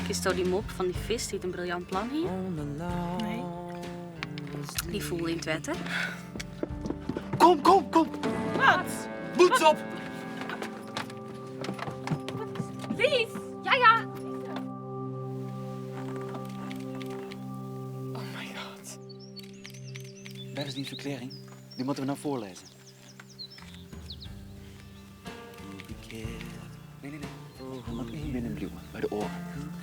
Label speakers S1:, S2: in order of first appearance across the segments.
S1: Kinsto dy mop fan dy fisk dy't in briljant plan hie?
S2: Nee.
S1: Dy foel yn it wetter.
S3: Kom, kom, kom!
S2: Wat?
S3: Boots op!
S2: Lies! Ja, ja! Oh my god.
S3: Wêr is dyn ferklearring? Dy moatte we no foarlêze. Nee, nee, nee. Der moat ien binnen bliuwe, by de oaren.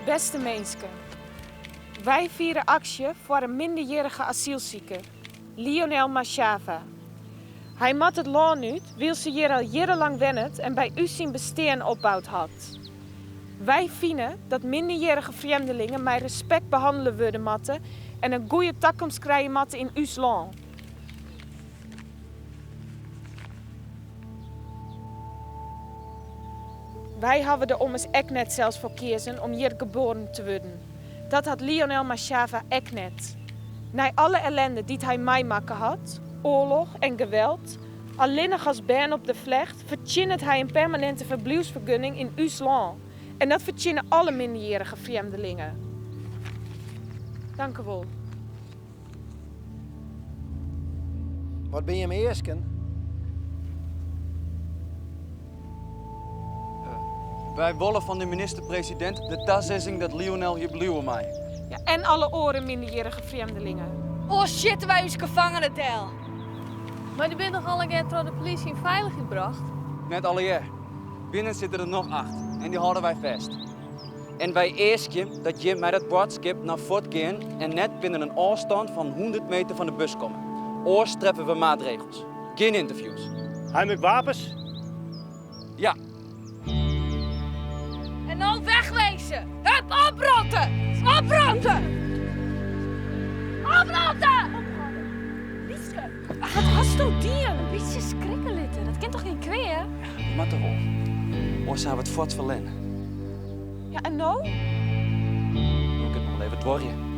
S2: Bêste minsken, wy fiere aksje foar in minderjierrige asylsiker, Lionel Mashava. Hy moat it lân út, wylst er hjir al jierrenlang wennet en by ús syn bestean opboud hat. Wy fine dat minderjierrige frjemdelingen mei respekt behannele wurde moatte en in goede takomst krije moatte yn ús lân. Wy hawwe der ommers ek net sels foar keazen om hjir geboren te wurden. Dat hat Lionel Mashava ek net. Nei alle ellende dy't hy meimakke hat, oarloch en geweld, Allinnich as bern op de flecht fertsjinnet hy in permaninte ferbliuwsfergunning yn ús lân. En dat fertsjinne alle minderjierrige frjemdelingen. Dankewol.
S4: Wat binne jim easken?
S3: Wy wolle fan de minister-presidint de tasizzing dat Lionel hjir bliuwe mei.
S2: Ja, en alle oare minderjierrige frjemdelingen.
S5: Oars sjitte wy ús gefangene del.
S6: Mar dy binne noch allegear troch de polysje yn feilichheid brocht?
S3: Net allegear. Binnen sitte der noch acht en dy hâlde wy fêst. En wy easkje dat jim mei dat boadskip nei fuort gean en net binnen in ôfstân fan 100 meter fan de bus komme. Oars treffe we maatregels. Gjin ynterviews.
S7: Ha jim ek wapens?
S3: Ja.
S5: En no wegwezen! Hup, oprotte! Oprotte! Oprotte!
S2: Lieske, wat hasto dien?
S6: In bytsje skrikke litte, dat kin toch gjin kwea?
S3: Dat moat toch wol. Oars ha we it fuort ferlern.
S2: Ja, en no?
S3: No kin it noch wol even duorje.